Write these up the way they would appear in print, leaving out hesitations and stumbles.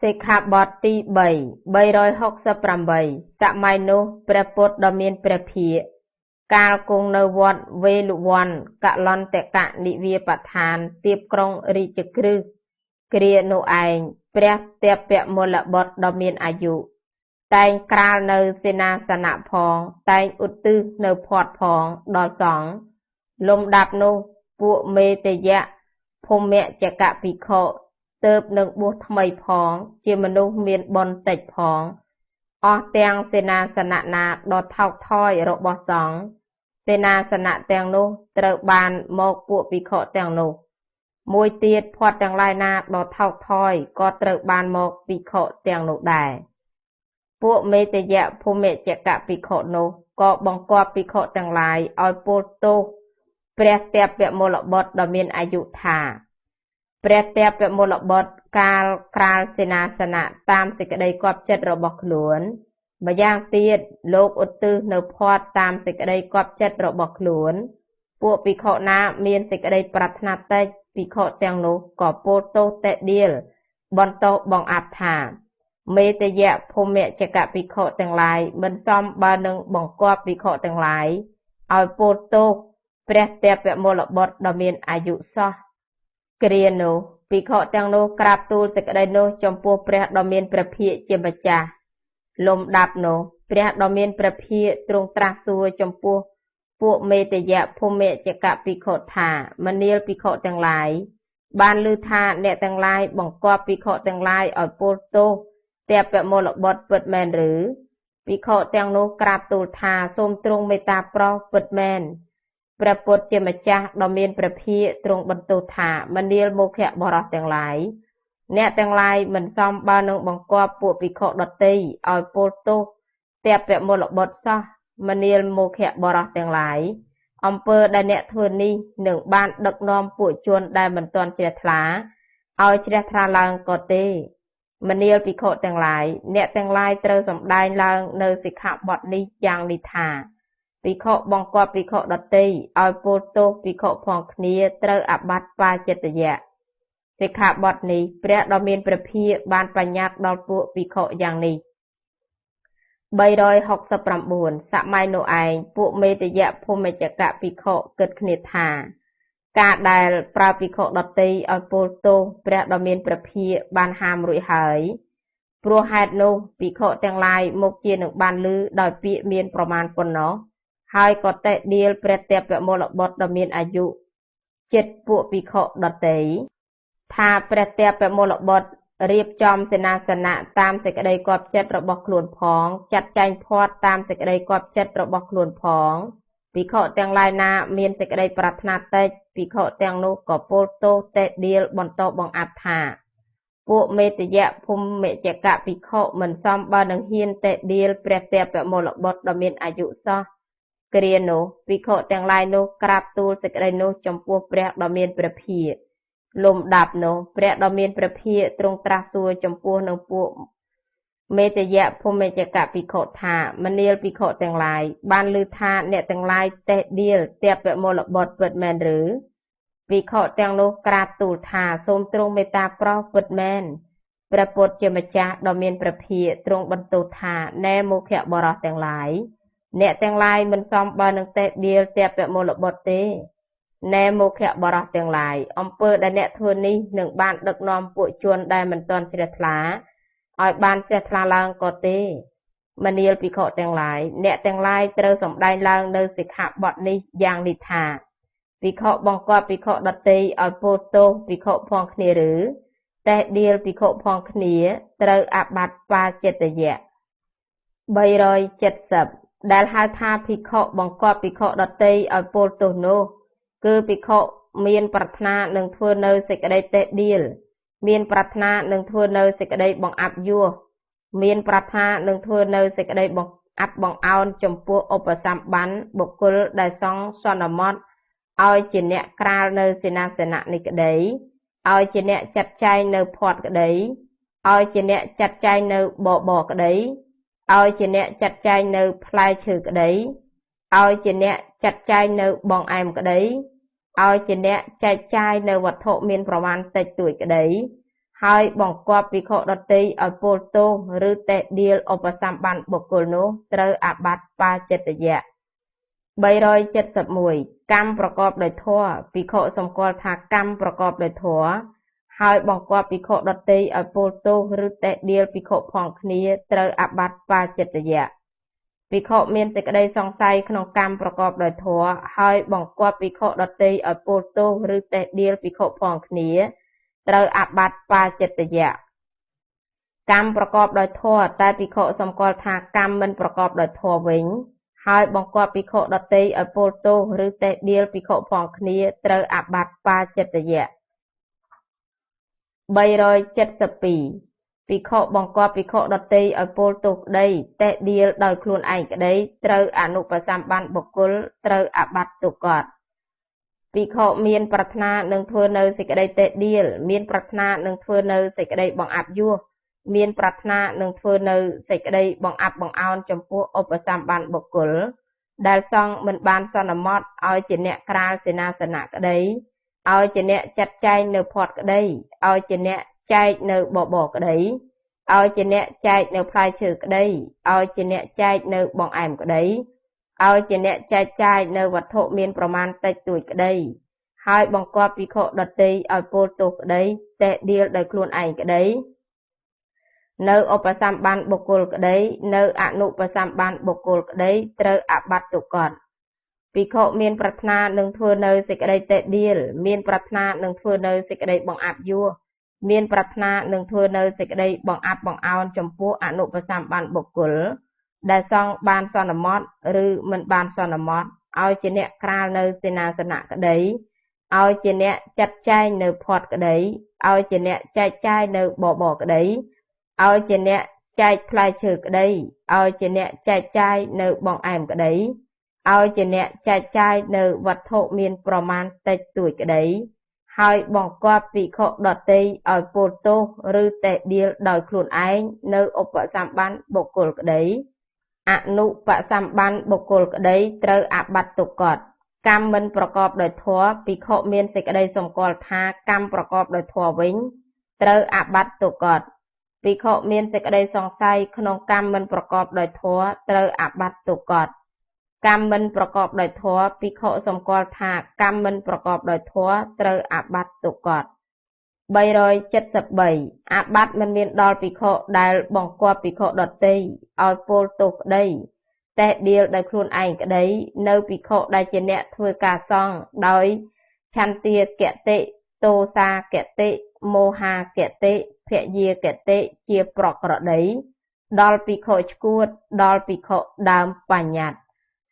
សិក្ខាបទទី3 368សម័យនោះព្រះពុទ្ធដ៏មានព្រះភាគកាលគង់នៅវត្តវេលុវនកលន្តកនិវាបឋានទៀបក្រុងរាជក្រឹសគ្រានោះឯងព្រះទេពមូលបុត្រដ៏មានអាយុតែងក្រាលនៅសេនាសនៈផងតែងឧទ្ទិសនៅភ័ព្វផងដល់សង្ឃលំដាប់នោះពួកមេតយៈភូមិចកភិក្ខុទៅនឹងបួសថ្មីផងជាមនុស្សមានបុណ្យតិចផងអស់ទាំងសេនាសនៈណាដ៏ថោកថយរបស់សង្ឃសេនាសនៈទាំងនោះត្រូវបានមកពួកភិក្ខុទាំងនោះមួយទៀតភ័ព្វទាំងឡាយណាដ៏ថោកថយក៏ត្រូវបានមកភិក្ខុទាំងនោះដែរពួកមេតយៈភូមិចកភិក្ខុនោះក៏បង្គាប់ភិក្ខុទាំងឡាយឲ្យពោលទោសព្រះទេពមូលបុត្រដ៏មានអាយុថាព្រះទេពមូលបុត្រកាលក្រាលសេនាសនៈតាមសេចក្តីគាប់ចិត្តរបស់ខ្លួនម្យ៉ាងទៀតលោកឧទ្ទិសនៅភ័ព្វតាមសេចក្តីគាប់ចិត្តរបស់ខ្លួនពួកភិក្ខុណាមានសេចក្តីប្រាថ្នាតិចភិក្ខុទាំងនោះក៏ពោលទោសតេដៀលបន្តបង្អាប់ថាមេតយៈភូមិចកភិក្ខុទាំងឡាយមិនសមបើនឹងបង្គាប់ភិក្ខុទាំងឡាយឲ្យពោលទោសព្រះទេពមូលបុត្រដ៏មានអាយុសោះគ្រានោះភិក្ខុទាំងនោះក្រាបទូលសេចក្តីនោះចំពោះព្រះដ៏មានព្រះភិក្ខជាម្ចាស់លំដាប់នោះព្រះដ៏មានព្រះភិក្ខទ្រង់ត្រាស់សួរចំពោះពួកមេតយៈភូមិចកភិក្ខុថាមនាលភិក្ខុទាំងឡាយបានឮថាអ្នកទាំងឡាយបង្គាប់ភិក្ខុទាំងឡាយឲ្យពោលទោសទេពមូលបុត្រពិតមែនឬភិក្ខុទាំងនោះក្រាបទូលថាសូមទ្រង់មេត្តាប្រោសពិតមែនព្រះពុទ្ធជាម្ចាស់ដ៏មានព្រះភិក្ខទ្រង់បន្ទូលថាមនាលមោខបុរសទាំងឡាយអ្នកទាំងឡាយមិនសមបើនឹងបង្គាប់ពួកភិក្ខុដទៃឲ្យពោលទោសទេពមូលបុត្រសោះមនាលមោខបុរសទាំងឡាយអំពើដែលអ្នកធ្វើនេះនឹងបានដឹកនាំពួកជនដែលមិនទាន់ជ្រះថ្លាឲ្យជ្រះថ្លាឡើងក៏ទេមនាលភិក្ខុទាំងឡាយអ្នកទាំងឡាយត្រូវសម្ដែងឡើងនៅសិក្ខាបទនេះយ៉ាងនេះថាភិក្ខុបង្គាប់ភិក្ខុដទៃឲ្យពោលទោសភិក្ខុផងគ្នាត្រូវអាបត្តិបាចិត្តយៈសិក្ខាបទនេះព្រះដ៏មានព្រះភិក្ខបានបញ្ញត្តិដល់ពួកភិក្ខុយ៉ាងនេះ369សម័យនោះឯងពួកមេតយៈភូមិចកភិក្ខុគិតគ្នាថាការដែលប្រើភិក្ខុដទៃឲ្យពោលទោសព្រះដ៏មានព្រះភិក្ខបានហាមរួចហើយព្រោះហេតុនោះភិក្ខុទាំងឡាយមកជានឹងបានឮដោយពាក្យមានប្រមាណប៉ុណ្ណោះហើយក៏តេដៀលព្រះទេពមូលបុត្រដ៏មានអាយុចិត្តពួកភិក្ខុដទៃថាព្រះទេពមូលបុត្ររៀបចំសេនាសនៈតាមសេចក្តីគាប់ចិត្តរបស់ខ្លួនផងចាត់ចែងភ័ព្វតាមសេចក្តីគាប់ចិត្តរបស់ខ្លួនផងភិក្ខុទាំងឡាយណាមានសេចក្តីប្រាថ្នាតិចភិក្ខុទាំងនោះក៏ពោលទោសតេដៀលបន្តបង្អាប់ថាពួកមេតយៈភូមិចកភិក្ខុមិនសមបើនឹងហ៊ានតេដៀលព្រះទេពមូលបុត្រដ៏មានអាយុសោះគ្រានោះភិក្ខុទាំងឡាយនោះក្រាបទូលសេចក្តីនោះចំពោះព្រះដ៏មានព្រះភិក្ខលំដាប់នោះព្រះដ៏មានព្រះភិក្ខទ្រង់ត្រាស់សួរចំពោះនឹងពួកមេតយៈភូមិចកភិក្ខុថាមនាលភិក្ខុទាំងឡាយបានឮថាអ្នកទាំងឡាយតេះដៀលទេពមូលបុត្រពិតមែនឬភិក្ខុទាំងនោះក្រាបទូលថាសូមទ្រង់មេត្តាប្រោសពិតមែនព្រះពុទ្ធជាម្ចាស់ដ៏មានព្រះភិក្ខទ្រង់បន្ទូលថាណែមោខបុរសទាំងឡាយអ្នកទាំងឡាយមិនសមបើនឹងតេះដៀលទេពមូលបុត្រទេណែមោខបុរសទាំងឡាយអំពើដែលអ្នកធ្វើនេះនឹងបានដឹកនាំពួកជនដែលមិនទាន់ជ្រះថ្លាឲ្យបានជ្រះថ្លាឡើងក៏ទេមនាលភិក្ខុទាំងឡាយអ្នកទាំងឡាយត្រូវសម្ដែងឡើងនៅសិក្ខាបទនេះយ៉ាងនេះថាភិក្ខុបង្គាប់ភិក្ខុដទៃឲ្យពោលទោសភិក្ខុផងគ្នាឬតេះដៀលភិក្ខុផងគ្នាត្រូវអាបត្តិបាចិត្តយៈ370ដែលហៅថាភិក្ខុបង្គាប់ភិក្ខុដទៃឲ្យពោលទោសនោះគឺភិក្ខុមានប្រាថ្នានឹងធ្វើនៅសេចក្តីតេះដៀលមានប្រាថ្នានឹងធ្វើនៅសេចក្តីបង្អាប់យោះមានប្រាថ្នានឹងធ្វើនៅសេចក្តីបង្អាប់បង្អោនចំពោះឧបសម្បត្តិបុគ្គលដែលសង្ឃសន្មតឲ្យជាអ្នកក្រាលនៅសេនាសនៈនេះក្តីឲ្យជាអ្នកចាត់ចែងនៅភ័ព្វក្តីឲ្យជាអ្នកចាត់ចែងនៅបបរក្តីឲ្យជាអ្នកចាត់ចែងនៅផ្លែឈើក្តីឲ្យជាអ្នកចាត់ចែងនៅបងអែមក្តីឲ្យជាអ្នកចែកចាយនៅវត្ថុមានប្រមាណតិចតួចក្តី ហើយបង្គាប់ភិក្ខុដទៃឲ្យពោលទោស ឬតិះដៀលឧបសម្បត្តិបុគ្គលនោះ ត្រូវអាបត្តិបាຈິត្យៈ។ 371 កម្មប្រកបដោយធម៌ ភិក្ខុសម្គាល់ថាកម្មប្រកបដោយធម៌ ហើយបង្គាប់ភិក្ខុដទៃឲ្យពោលទោស ឬតិះដៀលភិក្ខុផងគ្នា ត្រូវអាបត្តិបាຈິត្យៈ។ ភិក្ខុមានសេចក្តីសង្ស័យក្នុងកម្មប្រកបដោយធម៌ ហើយបង្គាប់ភិក្ខុដទៃឲ្យពោលទោស ឬតិះដៀលភិក្ខុផងគ្នា ត្រូវអាបត្តិបាຈິត្យៈ។ កម្មប្រកបដោយធម៌ តែភិក្ខុសម្គាល់ថាកម្មមិនប្រកបដោយធម៌វិញ ហើយបង្គាប់ភិក្ខុដទៃឲ្យពោលទោស ឬតិះដៀលភិក្ខុផងគ្នា ត្រូវអាបត្តិបាຈິត្យៈ។ 372 ភិក្ខុបង្គាប់ភិក្ខុដទៃឲ្យពោលទោសក្តី តិះដៀលដោយខ្លួនឯងក្តី ត្រូវអនុបសម្បានបុគ្គល ត្រូវអាបត្តិទុក្កត។ ភិក្ខុមានប្រាថ្នានឹងធ្វើនៅសេចក្តីតិះដៀល មានប្រាថ្នានឹងធ្វើនៅសេចក្តីបង្អាប់យោះ មានប្រាថ្នានឹងធ្វើនៅសេចក្តីបង្អាប់បង្អោនចំពោះឧបសម្បានបុគ្គល ដែលសង្ឃមិនបានសន្មត់ឲ្យជាអ្នកក្រាលសេនាសនៈក្តី ឲ្យជាអ្នកចាត់ចែងនៅភ័ព្វក្តី ឲ្យជាអ្នកចែកនៅបបរក្តី ឲ្យជាអ្នកចែកនៅផ្លែឈើក្តី ឲ្យជាអ្នកចែកនៅបង្អែមក្តី ឲ្យជាអ្នកចែកចាយនៅវត្ថុមានប្រមាណតិចតួចក្តី ហើយបង្គាប់ភិក្ខុដទៃឲ្យពោលទោសក្តី តិះដៀលដោយខ្លួនឯងក្តី នៅឧបសម្បានបុគ្គលក្តី នៅអនុបសម្បានបុគ្គលក្តី ត្រូវអាបត្តិទុក្កត។ ភិក្ខុមានប្រាថ្នានឹងធ្វើនៅសេចក្តីតិះដៀល មានប្រាថ្នានឹងធ្វើនៅសេចក្តីបង្អាប់យោះ មានប្រាថ្នានឹងធ្វើនៅសេចក្តីបង្អាប់បង្អោនចំពោះអនុបសម្បានបុគ្គល ដែលសង្ឃបានសន្មត់ ឬមិនបានសន្មត់ ឲ្យជាអ្នកក្រាលនៅសេនាសនៈក្តី ឲ្យជាអ្នកចាត់ចែងនៅភ័ព្វក្តី ឲ្យជាអ្នកចែកចាយនៅបបរក្តី ឲ្យជាអ្នកចែកផ្លែឈើក្តី ឲ្យជាអ្នកចែកចាយនៅបង្អែមក្តី ឲ្យជាអ្នកចែកចាយនៅវត្ថុមានប្រមាណតិចតួចក្តី ហើយបង្គាប់ភិក្ខុដទៃឲ្យពោលទោស ឬតិះដៀលដោយខ្លួនឯង នៅឧបសម្បានបុគ្គលក្តី អនុបសម្បានបុគ្គលក្តី ត្រូវអាបត្តិទុក្កត។ កម្មមិនប្រកបដោយធម៌ ភិក្ខុមានសេចក្តីសម្គាល់ថាកម្មប្រកបដោយធម៌វិញ ត្រូវអាបត្តិទុក្កត។ ភិក្ខុមានសេចក្តីសង្ស័យក្នុងកម្មមិនប្រកបដោយធម៌ ត្រូវអាបត្តិទុក្កត។ កម្មមិនប្រកបដោយធម៌ ភិក្ខុសម្គាល់ថាកម្មមិនប្រកបដោយធម៌ ត្រូវអាបត្តិទុក្កត។ 373 អាបត្តិមិនមានដល់ភិក្ខុដែលបង្គាប់ភិក្ខុដទៃឲ្យពោលទោសក្តី តិះដៀលដោយខ្លួនឯងក្តី នៅភិក្ខុដែលជាអ្នកធ្វើការសង្ឃដោយឆន្ទាគតិ ទោសាគតិ មោហាគតិ ភយាគតិជាប្រក្រតី ដល់ភិក្ខុឆ្កួត ដល់ភិក្ខុដើមបញ្ញត្តិ។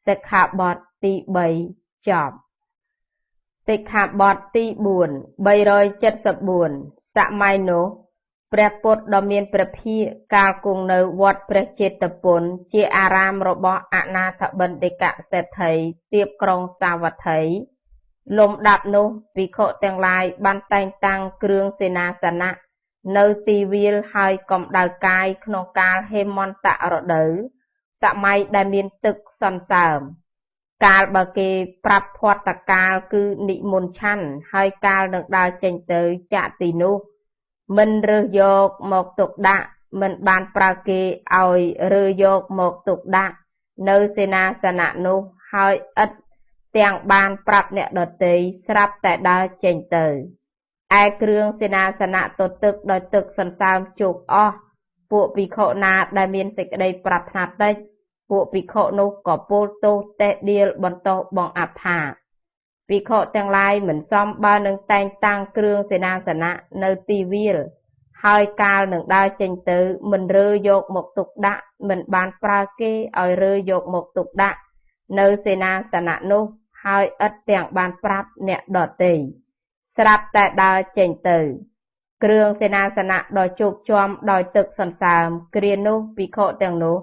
សិក្ខាបទទី3ចប់។ សិក្ខាបទទី4 374 សម័យនោះ ព្រះពុទ្ធដ៏មានព្រះភាគកាលគង់នៅវត្តព្រះជេតពន ជាអារាមរបស់អនាថបណ្ឌិកសេដ្ឋី ទៀបក្រុងសាវត្ថី លំដាប់នោះ ភិក្ខុទាំងឡាយបានតែងតាំងគ្រឿងសេនាសនៈនៅទីវាល ហើយកម្ដៅកាយក្នុងកាលហេមន្តរដូវ សម័យដែលមានទឹកសន្សើម កាលបើគេប្រាប់ភត្តកាលគឺនិមន្តឆាន់ ហើយកាលនឹងដើរចេញទៅចាក់ទីនោះ មិនរើសយកមកទុកដាក់ មិនបានប្រើគេឲ្យរើយកមកទុកដាក់នៅសេនាសនៈនោះ ហើយឥតទាំងបានប្រាប់អ្នកដទៃ ស្រាប់តែដើរចេញទៅ ឯគ្រឿងសេនាសនៈទទឹកដោយទឹកសន្សើមជោគអស់ ពួកភិក្ខុណាដែលមានសេចក្តីប្រាថ្នាតិច ពួកភិក្ខុនោះក៏ពោលទោសតិះដៀលបន្តបង្អាប់ថា ភិក្ខុទាំងឡាយមិនសមបើនឹងតែងតាំងគ្រឿងសេនាសនៈនៅទីវាល ហើយកាលនឹងដើរចេញទៅ មិនរើយកមកទុកដាក់ មិនបានប្រើគេឲ្យរើយកមកទុកដាក់នៅសេនាសនៈនោះ ហើយឥតទាំងបានប្រាប់អ្នកដទៃ ស្រាប់តែដើរចេញទៅ គ្រឿងសេនាសនៈដ៏ជោគជាំដោយទឹកសន្សើម គ្រានោះភិក្ខុទាំងនោះ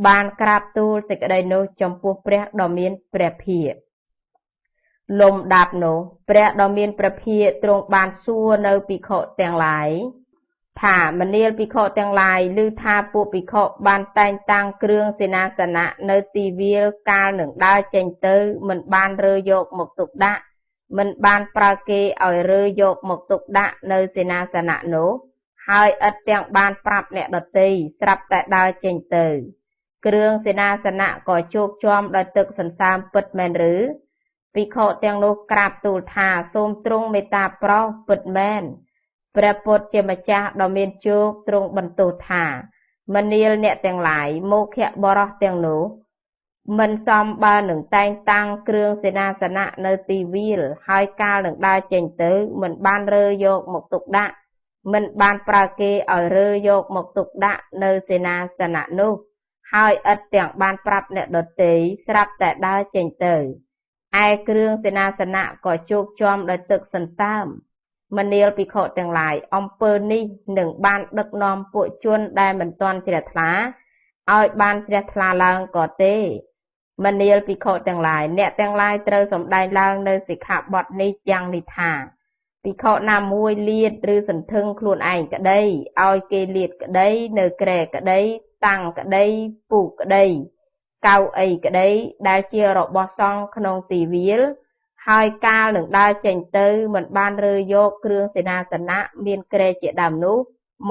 បានក្រាបទូលសេចក្តីនោះចំពោះព្រះដ៏មានព្រះភាគ។ លំដាប់នោះ ព្រះដ៏មានព្រះភាគទ្រង់បានសួរនៅភិក្ខុទាំងឡាយថា មនាលភិក្ខុទាំងឡាយ ឮថាពួកភិក្ខុបានតែងតាំងគ្រឿងសេនាសនៈនៅទីវាល កាលនឹងដើរចេញទៅ មិនបានរើយកមកទុកដាក់ មិនបានប្រើគេឲ្យរើយកមកទុកដាក់នៅសេនាសនៈនោះ ហើយឥតទាំងបានប្រាប់អ្នកដទៃ ស្រាប់តែដើរចេញទៅ គ្រឿងសេនាសនៈក៏ជោកជាំដោយទឹកសន្សើមពិតមែនឬ? ភិក្ខុទាំងនោះក្រាបទូលថា សូមទ្រង់មេត្តាប្រោសពិតមែន។ ព្រះពុទ្ធជាម្ចាស់ដ៏មានជោគទ្រង់បន្ទោសថា មនាលអ្នកទាំងឡាយ មោឃបុរសទាំងនោះ មិនសមបើនឹងតែងតាំងគ្រឿងសេនាសនៈនៅទីវាល ហើយកាលនឹងដើរចេញទៅ មិនបានរើយកមកទុកដាក់ មិនបានប្រើគេឲ្យរើយកមកទុកដាក់នៅសេនាសនៈនោះ ហើយឥតទាំងបានប្រាប់អ្នកដទៃ ស្រាប់តែដើរចេញទៅ ឯគ្រឿងសេនាសនៈក៏ជោកជាំដោយទឹកសន្សើម។ មនាលភិក្ខុទាំងឡាយ អំពើនេះនឹងបានដឹកនាំពួកជនដែលមិនទាន់ជ្រះថ្លា ឲ្យបានជ្រះថ្លាឡើងក៏ទេ។ មនាលភិក្ខុទាំងឡាយ អ្នកទាំងឡាយត្រូវសម្ដែងឡើងនូវសិក្ខាបទនេះយ៉ាងនេះថា ភិក្ខុណាមួយលាតឬសន្ធឹងខ្លួនឯងក្តី ឲ្យគេលាតក្តី នៅគ្រែក្តី តាំងក្តី ពូកក្តី កៅអីក្តី ដែលជារបស់សង្ឃក្នុងទីវាល ហើយកាលនឹងដើរចេញទៅ មិនបានរើយកគ្រឿងសេនាសនៈមានគ្រែជាដើមនោះ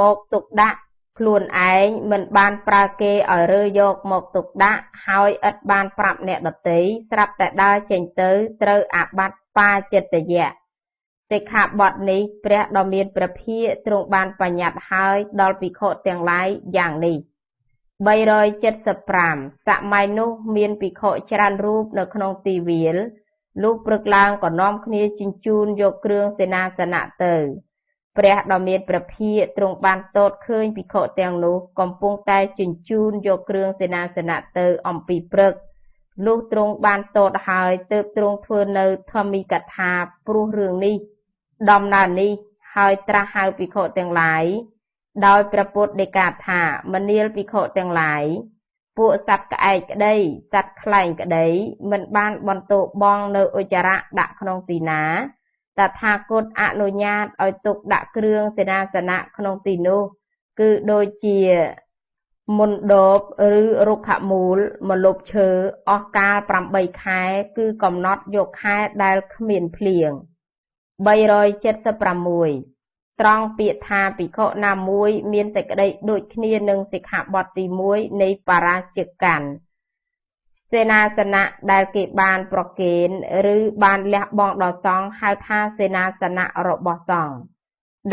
មកទុកដាក់ខ្លួនឯង មិនបានប្រើគេឲ្យរើយកមកទុកដាក់ ហើយឥតបានប្រាប់អ្នកដទៃ ស្រាប់តែដើរចេញទៅ ត្រូវអាបត្តិបាចិត្តយៈ។ សិក្ខាបទនេះ ព្រះដ៏មានព្រះភាគទ្រង់បានបញ្ញត្តិហើយដល់ភិក្ខុទាំងឡាយយ៉ាងនេះ។ 375 សម័យនោះមានភិក្ខុច្រើនរូបនៅក្នុងទីវាល លុះព្រឹកឡើងក៏នាំគ្នាជញ្ជូនយកគ្រឿងសេនាសនៈទៅ។ ព្រះដ៏មានព្រះភាគទ្រង់បានទតឃើញភិក្ខុទាំងនោះកំពុងតែជញ្ជូនយកគ្រឿងសេនាសនៈទៅអំពីព្រឹក លុះទ្រង់បានទតហើយ ទើបទ្រង់ធ្វើនៅធម្មិកថាព្រោះរឿងនេះ ដំណើរនេះ ហើយត្រាស់ហៅភិក្ខុទាំងឡាយ ដោយព្រះពុទ្ធដីកាថា មនាលភិក្ខុទាំងឡាយ ពួកសត្វក្អែកក្តី សត្វខ្លែងក្តី មិនបានបន្ទោបង់នៅឧច្ចរៈដាក់ក្នុងទីណា តថាគតអនុញ្ញាតឲ្យទុកដាក់គ្រឿងសេនាសនៈក្នុងទីនោះ គឺដូចជាមណ្ឌបឬរុក្ខមូលម្លប់ឈើអស់កាល 8 ខែ គឺកំណត់យកខែដែលគ្មានភ្លៀង។ 376 ត្រង់ពាក្យថាភិក្ខុណាមួយមានសេចក្តីដូចគ្នានឹងសិក្ខាបទទី 1 នៃបរាជកម្ម សេនាសនៈដែលគេបានប្រគេនឬបានលះបង់ដល់សង្ឃ ហៅថាសេនាសនៈរបស់សង្ឃ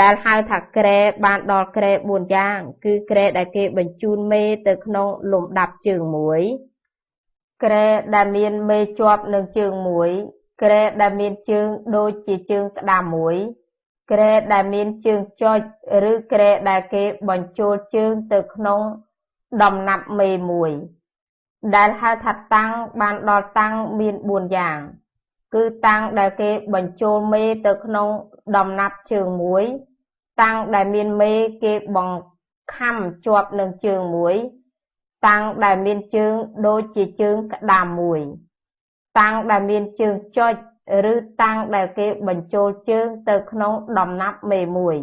ដែលហៅថាគ្រែបានដល់គ្រែ 4 យ៉ាង គឺគ្រែដែលគេបញ្ជូនមេទៅក្នុងលំដាប់ជើងមួយ គ្រែដែលមានមេជាប់នឹងជើងមួយ គ្រែដែលមានជើងដូចជាជើងក្តាមមួយ គ្រែដែលមានជើងចុច ឬគ្រែដែលគេបញ្ចូលជើងទៅក្នុងដំណាប់មេមួយ ដែលហៅថាតាំងបានដល់តាំងមាន 4 យ៉ាង គឺតាំងដែលគេបញ្ចូលមេទៅក្នុងដំណាប់ជើងមួយ តាំងដែលមានមេគេបង្ខំជាប់នឹងជើងមួយ តាំងដែលមានជើងដូចជាជើងក្តាមមួយ តាំងដែលមានជើងចុច ឬតាំងដែលគេបញ្ចូលជើងទៅក្នុងដំណាប់មេមួយ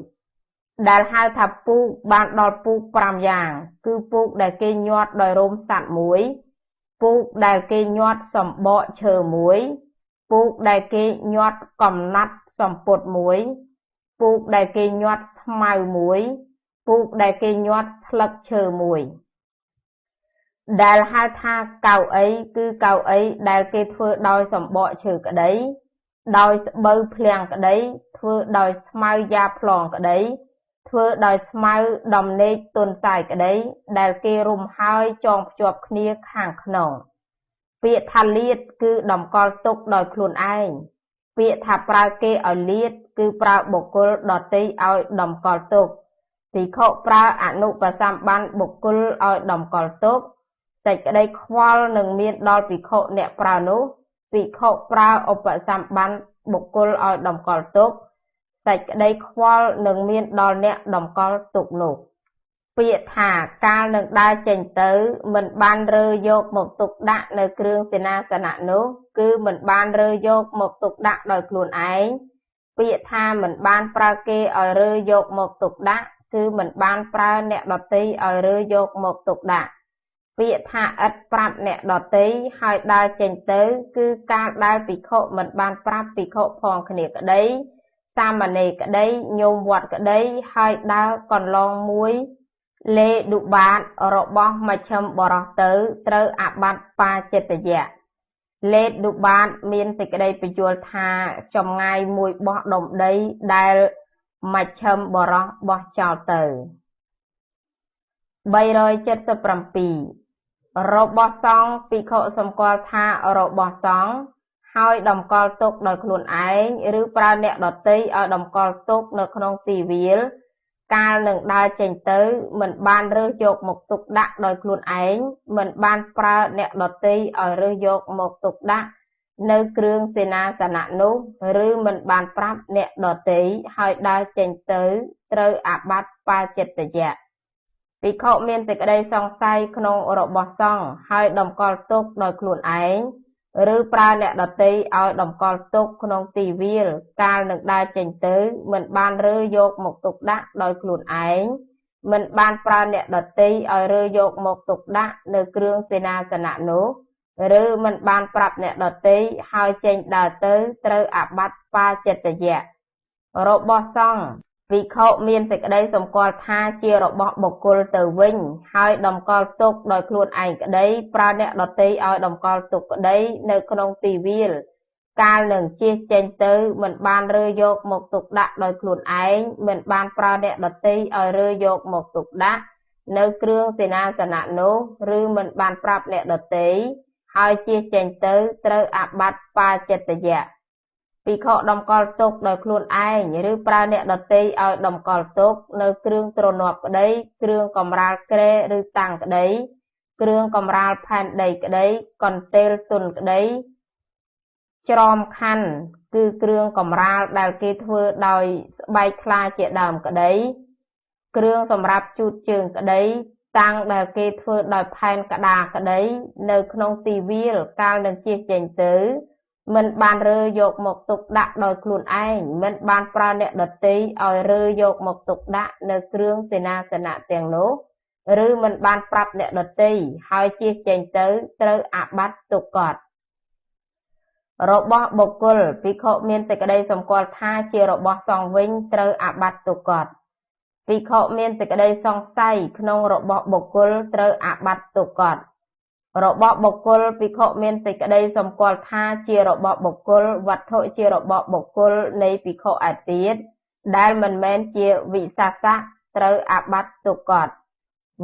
ដែលហៅថាពូកបានដល់ពូក 5 យ៉ាង គឺពូកដែលគេញាត់ដោយរោមសត្វមួយ ពូកដែលគេញាត់សំបកឈើមួយ ពូកដែលគេញាត់កំណាត់សំពត់មួយ ពូកដែលគេញាត់ស្មៅមួយ ពូកដែលគេញាត់ស្លឹកឈើមួយ ដែលហៅថាកៅអី គឺកៅអីដែលគេធ្វើដោយសំបកឈើក្តី ដោយស្បូវភ្លាំងក្តី ធ្វើដោយស្មៅយ៉ាប្លង់ក្តី ធ្វើដោយស្មៅដំណេកទន់សាយក្តី ដែលគេរុំហើយចងភ្ជាប់គ្នាខាងក្នុង។ ពាក្យថាលាត គឺតម្កល់ទុកដោយខ្លួនឯង។ ពាក្យថាប្រើគេឲ្យលាត គឺប្រើបុគ្គលដទៃឲ្យតម្កល់ទុក។ ភិក្ខុប្រើអនុបសម្បានបុគ្គលឲ្យតម្កល់ទុក សេចក្តីខ្វល់នឹងមានដល់ភិក្ខុអ្នកប្រើនោះ។ ភិក្ខុប្រើឧបសម្បានបុគ្គលឲ្យតម្កល់ទុក សេចក្តីខ្វល់នឹងមានដល់អ្នកតម្កល់ទុកនោះ។ ពាក្យថាកាលនឹងដើរចេញទៅ មិនបានរើយកមកទុកដាក់នៅគ្រឿងសេនាសនៈនោះ គឺមិនបានរើយកមកទុកដាក់ដោយខ្លួនឯង។ ពាក្យថាមិនបានប្រើគេឲ្យរើយកមកទុកដាក់ គឺមិនបានប្រើអ្នកដទៃឲ្យរើយកមកទុកដាក់។ ពាក្យថាឥតប្រាប់អ្នកដទៃហើយដើរចេញទៅ គឺកាលដែលភិក្ខុមិនបានប្រាប់ភិក្ខុផងគ្នាក្តី សាមណេរក្តី ញោមវត្តក្តី ហើយដើរកន្លងមួយលេឌុបាតរបស់មជ្ឈិមបុរសទៅ ត្រូវអាបត្តិបាຈິត្យៈ។ លេឌុបាតមានសេចក្តីពន្យល់ថា ចម្ងាយមួយបោះដុំដីដែលមជ្ឈិមបុរសបោះចោលទៅ។ 377 របស់សង្ឃ ភិក្ខុសម្គាល់ថារបស់សង្ឃ ហើយតម្កល់ទុកដោយខ្លួនឯង ឬប្រើអ្នកដទៃឲ្យតម្កល់ទុកនៅក្នុងទីវាល កាលនឹងដើរចេញទៅ មិនបានរើសយកមកទុកដាក់ដោយខ្លួនឯង មិនបានប្រើអ្នកដទៃឲ្យរើសយកមកទុកដាក់នៅគ្រឿងសេនាសនៈនោះ ឬមិនបានប្រាប់អ្នកដទៃ ហើយដើរចេញទៅ ត្រូវអាបត្តិបាຈິត្យៈ។ ភិក្ខុមានសេចក្តីសង្ស័យក្នុងរបស់សង្ឃ ហើយតម្កល់ទុកដោយខ្លួនឯង ឬប្រើអ្នកដទៃឲ្យតម្កល់ទុកក្នុងទីវាល កាលនឹងដើរចេញទៅ មិនបានរើយកមកទុកដាក់ដោយខ្លួនឯង មិនបានប្រើអ្នកដទៃឲ្យរើយកមកទុកដាក់នៅគ្រឿងសេនាសនៈនោះ ឬមិនបានប្រាប់អ្នកដទៃ ហើយចេញដើរទៅ ត្រូវអាបត្តិបាຈິត្យៈ។ របស់សង្ឃ ភិក្ខុមានសេចក្តីសម្គាល់ថាជារបស់បុគ្គលទៅវិញ ហើយតម្កល់ទុកដោយខ្លួនឯងក្តី ប្រើអ្នកដទៃឲ្យតម្កល់ទុកក្តី នៅក្នុងទីវាល កាលនឹងជៀសចេញទៅ មិនបានរើយកមកទុកដាក់ដោយខ្លួនឯង មិនបានប្រើអ្នកដទៃឲ្យរើយកមកទុកដាក់នៅគ្រឿងសេនាសនៈនោះ ឬមិនបានប្រាប់អ្នកដទៃ ហើយជៀសចេញទៅ ត្រូវអាបត្តិបាຈິត្យៈ។ ភិក្ខុតម្កល់ទុកដោយខ្លួនឯង ឬប្រើអ្នកដទៃឲ្យតម្កល់ទុកនៅគ្រឿងទ្រនាប់ក្តី គ្រឿងកម្រាលគ្រែឬតាំងក្តី គ្រឿងកម្រាលផែនដីក្តី កន្ទេលទន់ក្តី ច្រមខណ្ឌ គឺគ្រឿងកម្រាលដែលគេធ្វើដោយស្បែកខ្លាជាដើមក្តី គ្រឿងសម្រាប់ជូតជើងក្តី តាំងដែលគេធ្វើដោយផែនក្តារក្តី នៅក្នុងទីវាល កាលនឹងជៀសចេញទៅ មិនបានរើយកមកទុកដាក់ដោយខ្លួនឯង មិនបានប្រើអ្នកដទៃឲ្យរើយកមកទុកដាក់នៅគ្រឿងសេនាសនៈទាំងនោះ ឬមិនបានប្រាប់អ្នកដទៃ ហើយជៀសចេញទៅ ត្រូវអាបត្តិទុក្កត។ របស់បុគ្គល ភិក្ខុមានសេចក្តីសម្គាល់ថាជារបស់សង្ឃវិញ ត្រូវអាបត្តិទុក្កត។ ភិក្ខុមានសេចក្តីសង្ស័យក្នុងរបស់បុគ្គល ត្រូវអាបត្តិទុក្កត។ របស់បុគ្គល ភិក្ខុមានសេចក្តីសម្គាល់ថាជារបស់បុគ្គល វត្ថុជារបស់បុគ្គលនៃភិក្ខុឯទៀត ដែលមិនមែនជាវិសាសៈ ត្រូវអាបត្តិទុក្កត។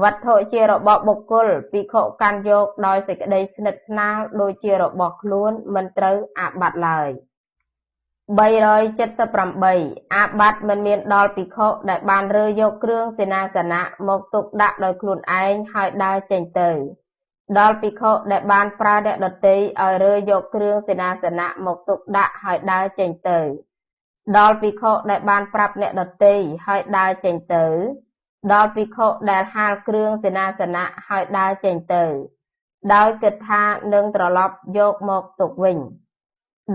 វត្ថុជារបស់បុគ្គល ភិក្ខុកាន់យកដោយសេចក្តីស្និទ្ធស្នាលដូចជារបស់ខ្លួន មិនត្រូវអាបត្តិឡើយ។ 378 អាបត្តិមិនមានដល់ភិក្ខុដែលបានរើយកគ្រឿងសេនាសនៈមកទុកដាក់ដោយខ្លួនឯង ហើយដើរចេញទៅ ដល់ភិក្ខុដែលបានប្រើអ្នកដទៃឲ្យរើយកគ្រឿងសេនាសនៈមកទុកដាក់ហើយដើរចេញទៅ ដល់ភិក្ខុដែលបានប្រាប់អ្នកដទៃហើយដើរចេញទៅ ដល់ភិក្ខុដែលហាលគ្រឿងសេនាសនៈហើយដើរចេញទៅ ដោយគិតថានឹងត្រឡប់យកមកទុកវិញ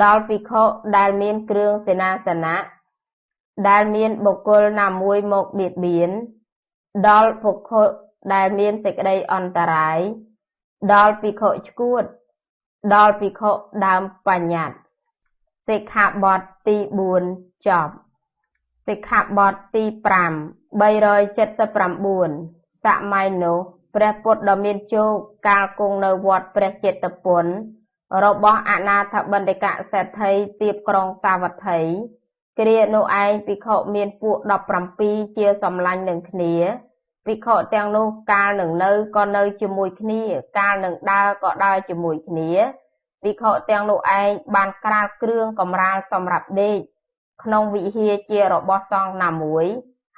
ដល់ភិក្ខុដែលមានគ្រឿងសេនាសនៈដែលមានបុគ្គលណាមួយមកបៀតបៀន ដល់ភិក្ខុដែលមានសេចក្តីអន្តរាយ ដល់ភិក្ខុឆ្កួត ដល់ភិក្ខុដើមបញ្ញត្តិ។ សិក្ខាបទទី4ចប់។ សិក្ខាបទទី5 379 សម័យនោះ ព្រះពុទ្ធដ៏មានជោគកាលគង់នៅវត្តព្រះជេតពនរបស់អនាថបណ្ឌិកសេដ្ឋីទៀបក្រុងសាវត្ថី គ្រានោះឯងភិក្ខុមានពួក17ជាសម្លាញ់នឹងគ្នា ភិក្ខុទាំងនោះកាលនឹងនៅក៏នៅជាមួយគ្នា កាលនឹងដើរក៏ដើរជាមួយគ្នា ភិក្ខុទាំងនោះឯងបានក្រាលគ្រឿងកម្រាលសម្រាប់ដេកក្នុងវិហារជារបស់សង្ឃណាមួយ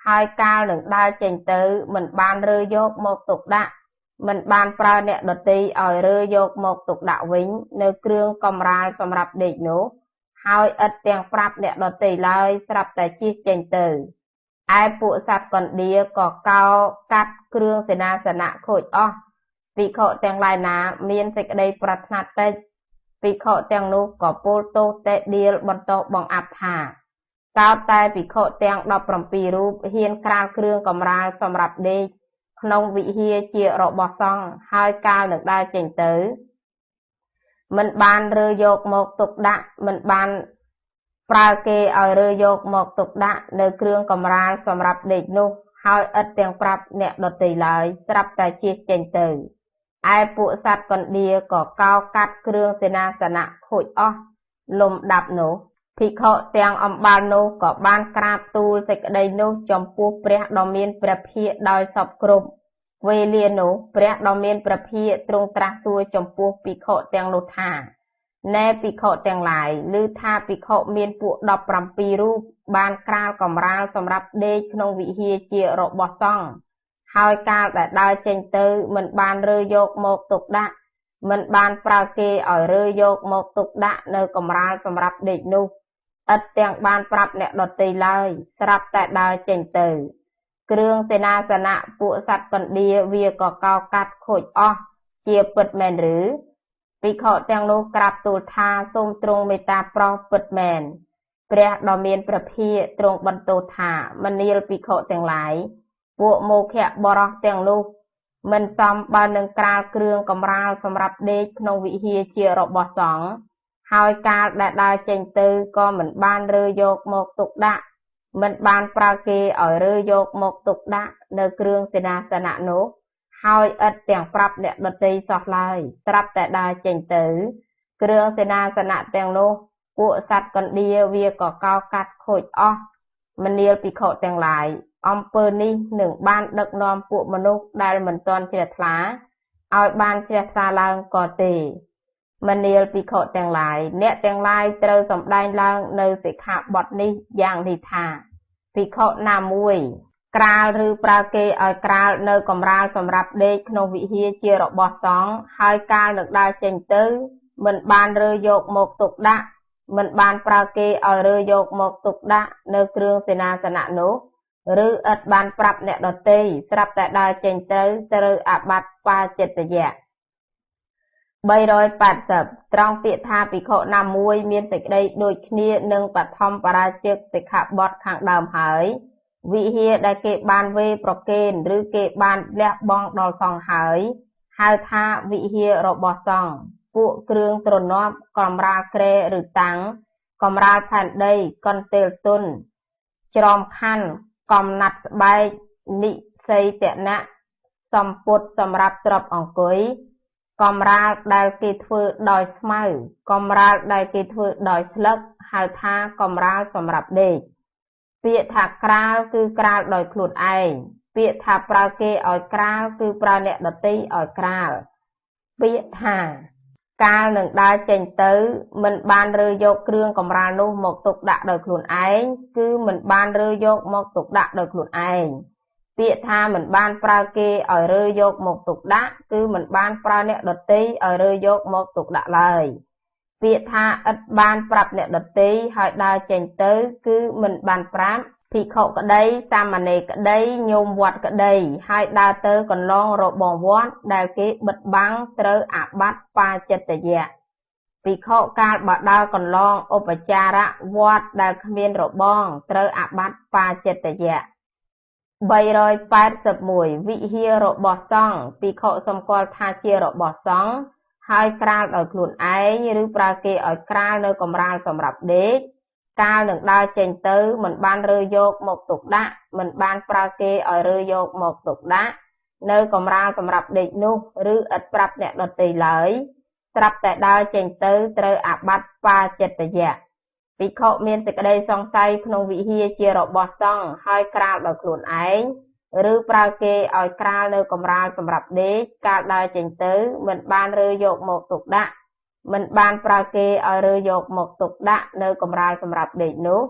ហើយកាលនឹងដើរចេញទៅ មិនបានរើយកមកទុកដាក់ មិនបានប្រើអ្នកដទៃឲ្យរើយកមកទុកដាក់វិញ នៅគ្រឿងកម្រាលសម្រាប់ដេកនោះ ហើយឥតទាំងប្រាប់អ្នកដទៃឡើយ ស្រាប់តែជិះចេញទៅ ឯពួកសត្វកណ្ដៀក៏កោកាត់គ្រឿងសេនាសនៈខូចអស់ ភិក្ខុទាំងឡាយណាមានសេចក្តីប្រាថ្នាតិច ភិក្ខុទាំងនោះក៏ពោលទោសតេដៀលបន្តបង្អាប់ថា តើតែភិក្ខុទាំង17រូបហ៊ានក្រាលគ្រឿងកម្រាលសម្រាប់ដេកក្នុងវិហារជារបស់សង្ឃ ហើយកាលនឹងដើរចេញទៅ មិនបានរើយកមកទុកដាក់ មិនបាន ប្រើគេឲ្យរើយកមកទុកដាក់នូវគ្រឿងកម្រាលសម្រាប់ដេកនោះ ហើយឥតទាំងប្រាប់អ្នកដទៃឡើយ ស្រាប់តែជៀសចេញទៅ ឯពួកសត្វកណ្ដៀរក៏កោរកាត់គ្រឿងសេនាសនៈខូចអស់លំដាប់នោះ ភិក្ខុទាំងអំបាលនោះក៏បានក្រាបទូលសេចក្តីនោះចំពោះព្រះដ៏មានព្រះភាគដោយសព្វគ្រប់ វេលានោះព្រះដ៏មានព្រះភាគទ្រង់ត្រាស់សួរចំពោះភិក្ខុទាំងនោះថា នែភិក្ខុទាំងឡាយ ឮថាភិក្ខុមានពួក17រូបបានក្រាលកម្រាលសម្រាប់ដេកក្នុងវិហារជារបស់សង្ឃ ហើយកាលដែលដើរចេញទៅមិនបានរើយកមកទុកដាក់ មិនបានប្រើគេឲ្យរើយកមកទុកដាក់នូវកម្រាលសម្រាប់ដេកនោះ ឥតទាំងបានប្រាប់អ្នកដទៃឡើយ ស្រាប់តែដើរចេញទៅ គ្រឿងសេនាសនៈពួកសត្វកណ្ដៀរវាក៏កោរកាត់ខូចអស់ជាពិតមែនឬ ភិក្ខុទាំងនោះក្រាបទូលថាសូមទ្រង់មេត្តាប្រោសពិតមែន ព្រះដ៏មានព្រះភាគទ្រង់បន្ទោសថាមនាលភិក្ខុទាំងឡាយ ពួកមោឃបុរសទាំងនោះមិនសមបើនឹងក្រាលគ្រឿងកម្រាលសម្រាប់ដេកក្នុងវិហារជារបស់សង្ឃ ហើយកាលដែលដើរចេញទៅក៏មិនបានរើយកមកទុកដាក់ មិនបានប្រើគេឲ្យរើយកមកទុកដាក់នូវគ្រឿងសេនាសនៈនោះ ហើយឥតទាំងប្រាប់អ្នកដទៃសោះឡើយ ស្រាប់តែដើរចេញទៅ គ្រឿងសេនាសនៈទាំងនោះ ពួកសត្វកណ្ដៀរវាក៏កោរកាត់ខូចអស់ មនាលភិក្ខុទាំងឡាយ អំពើនេះនឹងបានដឹកនាំពួកមនុស្សដែលមិនទាន់ជ្រះថ្លា ឲ្យបានជ្រះថ្លាឡើងក៏ទេ មនាលភិក្ខុទាំងឡាយ អ្នកទាំងឡាយត្រូវសម្ដែងឡើងនូវសិក្ខាបទនេះយ៉ាងនេះថា ភិក្ខុណាមួយក្រាលឬប្រើគេឲ្យក្រាលនៅកម្រាលសម្រាប់ដេកក្នុងវិហារជារបស់សង្ឃ ហើយកាលនឹងដើរចេញទៅ មិនបានរើយកមកទុកដាក់ មិនបានប្រើគេឲ្យរើយកមកទុកដាក់នូវគ្រឿងសេនាសនៈនោះ ឬឥតបានប្រាប់អ្នកដទៃ ស្រាប់តែដើរចេញទៅ ត្រូវអាបត្តិបាຈິត្តយៈ380ត្រង់ពាក្យថាភិក្ខុណាមួយមានសេចក្តីដូចគ្នានឹងបឋមបរាជិកសិក្ខាបទខាងដើមហើយ វិហារដែលគេបានវេប្រគេនឬគេបានលះបង់ដល់សង្ឃហើយ ហៅថាវិហាររបស់សង្ឃ ពួកគ្រឿងទ្រនាប់កម្រាលគ្រែឬតាំង កម្រាលផែនដីកន្ទេលទន់ ច្រមខណ្ឌកំណាត់ស្បែកនិសីតនៈសម្ពុតសម្រាប់ទ្របអង្គុយ កម្រាលដែលគេធ្វើដោយស្មៅ កម្រាលដែលគេធ្វើដោយស្លឹក ហៅថាកម្រាលសម្រាប់ដេក ពាក្យថាក្រាលគឺក្រាលដោយខ្លួនឯង ពាក្យថាប្រើគេឲ្យក្រាលគឺប្រើអ្នកដទៃឲ្យក្រាល ពាក្យថាកាលនឹងដើរចេញទៅ មិនបានរើយកគ្រឿងកម្រាលនោះមកទុកដាក់ដោយខ្លួនឯង គឺមិនបានរើយកមកទុកដាក់ដោយខ្លួនឯង ពាក្យថាមិនបានប្រើគេឲ្យរើយកមកទុកដាក់ គឺមិនបានប្រើអ្នកដទៃឲ្យរើយកមកទុកដាក់ឡើយ ពាក្យថាឥតបានប្រាប់អ្នកដទៃហើយដើរចេញទៅ គឺមិនបានប្រាប់ភិក្ខុក្តី សាមណេរក្តី ញោមវត្តក្តី ហើយដើរទៅកន្លងរបងវត្តដែលគេបិទបាំងត្រូវអាបត្តិបាចិត្តយៈ ភិក្ខុកាលបើដើរកន្លងឧបចារវត្តដែលគ្មានរបងត្រូវអាបត្តិបាចិត្តយៈ381វិហាររបស់សង្ឃ ភិក្ខុសម្គាល់ថាជារបស់សង្ឃ ហើយក្រាលដោយខ្លួនឯង ឬប្រើគេឲ្យក្រាលនៅកម្រាលសម្រាប់ដេក កាលនឹងដើរចេញទៅមិនបានរើយកមកទុកដាក់ មិនបានប្រើគេឲ្យរើយកមកទុកដាក់នៅកម្រាលសម្រាប់ដេកនោះ ឬឥតប្រាប់អ្នកដទៃឡើយ ស្រាប់តែដើរចេញទៅត្រូវអាបត្តិបាចិត្តយៈ ភិក្ខុមានសេចក្តីសង្ស័យក្នុងវិហារជារបស់សង្ឃ ហើយក្រាលដោយខ្លួនឯង ឬប្រើគេឲ្យក្រាលនៅកម្រាលសម្រាប់ដេក កាលដើរចេញទៅមិនបានរើយកមកទុកដាក់ មិនបានប្រើគេឲ្យរើយកមកទុកដាក់នៅកម្រាលសម្រាប់ដេកនោះ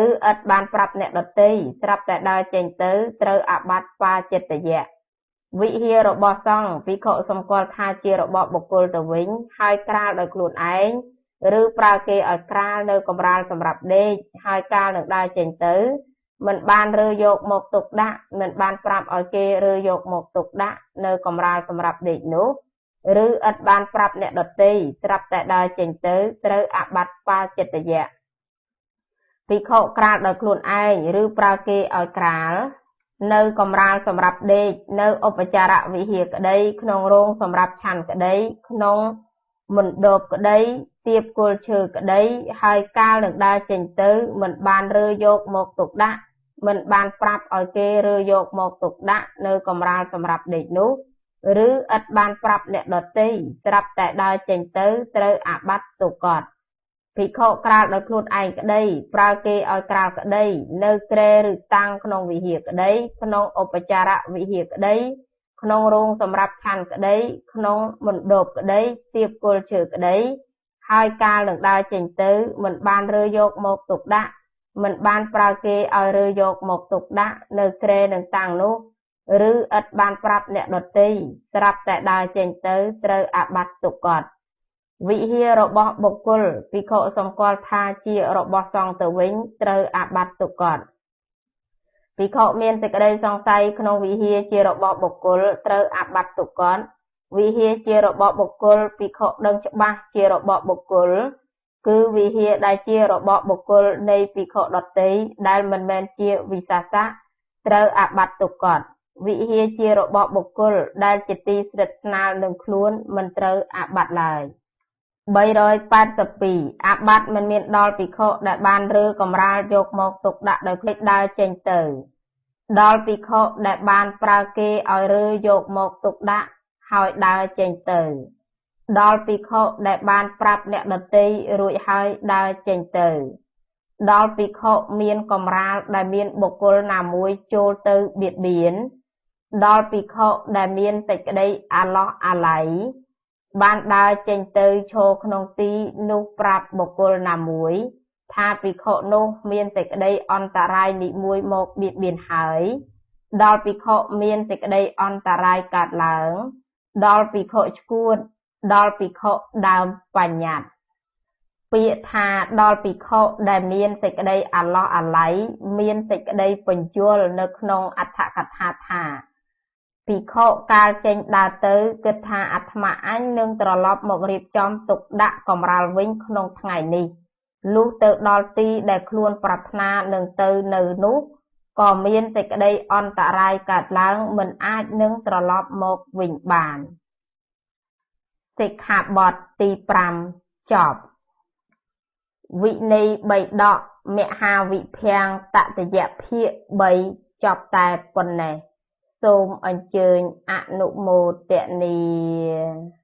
ឬឥតបានប្រាប់អ្នកដទៃ ស្រាប់តែដើរចេញទៅត្រូវអាបត្តិបាចិត្តយៈ វិហាររបស់សង្ឃ ភិក្ខុសម្គាល់ថាជារបស់បុគ្គលទៅវិញ ហើយក្រាលដោយខ្លួនឯង ឬប្រើគេឲ្យក្រាលនៅកម្រាលសម្រាប់ដេក ហើយកាលនឹងដើរចេញទៅមិនបានរើយកមកទុកដាក់ មិនបានប្រាប់ឲ្យគេរើយកមកទុកដាក់នៅកម្រាលសម្រាប់ដេកនោះ ឬឥតបានប្រាប់អ្នកដទៃ ស្រាប់តែដើរចេញទៅត្រូវអាបត្តិបាចិត្តយៈ ភិក្ខុក្រាលដោយខ្លួនឯង ឬប្រើគេឲ្យក្រាលនៅកម្រាលសម្រាប់ដេក នៅឧបចារវិហារក្តី ក្នុងរោងសម្រាប់ឆាន់ក្តី ក្នុង មណ្ឌបក្តី ទាបគល់ឈើក្តី ហើយកាលនឹងដើរចេញទៅ មិនបានរើយកមកទុកដាក់ មិនបានប្រាប់ឲ្យគេរើយកមកទុកដាក់ នូវកម្រាលសម្រាប់ដេកនោះ ឬឥតបានប្រាប់អ្នកដទៃ ស្រាប់តែដើរចេញទៅ ត្រូវអាបត្តិទុក្កត។ ភិក្ខុក្រាលដោយខ្លួនឯងក្តី ប្រើគេឲ្យក្រាលក្តី នៅគ្រែឬតាំងក្នុងវិហារក្តី ក្នុងឧបចារវិហារក្តី ក្នុងរោងសម្រាប់ឆាន់ក្តី ក្នុងមណ្ឌបក្តី ទាបគល់ឈើក្តី ហើយកាលនឹងដើរចេញទៅ មិនបានរើយកមកទុកដាក់ មិនបានប្រើគេឲ្យរើយកមកទុកដាក់ នៅគ្រែនឹងតាំងនោះ ឬឥតបានប្រាប់អ្នកដទៃ ស្រាប់តែដើរចេញទៅ ត្រូវអាបត្តិទុក្កត។ វិហាររបស់បុគ្គល ភិក្ខុសម្គាល់ថាជារបស់សង្ឃទៅវិញ ត្រូវអាបត្តិទុក្កត។ ភិក្ខុមានសេចក្តីសង្ស័យក្នុងវិហារជារបស់បុគ្គល ត្រូវអាបត្តិទុក្កត។ វិហារជារបស់បុគ្គល ភិក្ខុដឹងច្បាស់ជារបស់បុគ្គល គឺវិហារដែលជារបស់បុគ្គលនៃភិក្ខុដទៃ ដែលមិនមែនជាវិសាសៈ ត្រូវអាបត្តិទុក្កត។ វិហារជារបស់បុគ្គលដែលជាទីស្និទ្ធស្នាលនឹងខ្លួន មិនត្រូវអាបត្តិឡើយ។ 382 អាបត្តិមិនមានដល់ភិក្ខុដែលបានរើកម្រាលយកមកទុកដាក់ដោយភ្លេចដើរចេញទៅ ដល់ភិក្ខុដែលបានប្រើគេឲ្យរើយកមកទុកដាក់ហើយដើរចេញទៅ ដល់ភិក្ខុដែលបានប្រាប់អ្នកដទៃរួចហើយដើរចេញទៅ ដល់ភិក្ខុមានកម្រាលដែលមានបុគ្គលណាមួយចូលទៅបៀតបៀន ដល់ភិក្ខុដែលមានសេចក្តីអាឡោះអាល័យបានដើរចេញទៅឈរក្នុងទីនោះប្រាប់បុគ្គលណាមួយ ថាភិក្ខុនោះមានសេចក្តីអន្តរាយនេះមួយមកបៀតបៀនហើយ ដល់ភិក្ខុមានសេចក្តីអន្តរាយកើតឡើង ដល់ភិក្ខុឆ្កួត ដល់ភិក្ខុដើមបញ្ញត្តិ។ ពាក្យថាដល់ភិក្ខុដែលមានសេចក្តីអាឡោះអាល័យ មានសេចក្តីពន្យល់នៅក្នុងអត្ថកថាថា ភិក្ខុកាលចេញដើរទៅ គិតថាអាត្មាអញនឹងត្រឡប់មករៀបចំទុកដាក់កម្រាលវិញក្នុងថ្ងៃនេះ លុះទៅដល់ទីដែលខ្លួនប្រាថ្នានឹងទៅនៅនោះ ក៏មានសេចក្តីអន្តរាយកើតឡើងមិនអាចនឹងត្រឡប់មកវិញបាន។ សិក្ខាបទទី5ចប់។ វិន័យបីដកមហាវិភាំងតតិយភាគ3ចប់តែប៉ុណ្ណេះ។ សូមអញ្ជើញអនុមោទនា។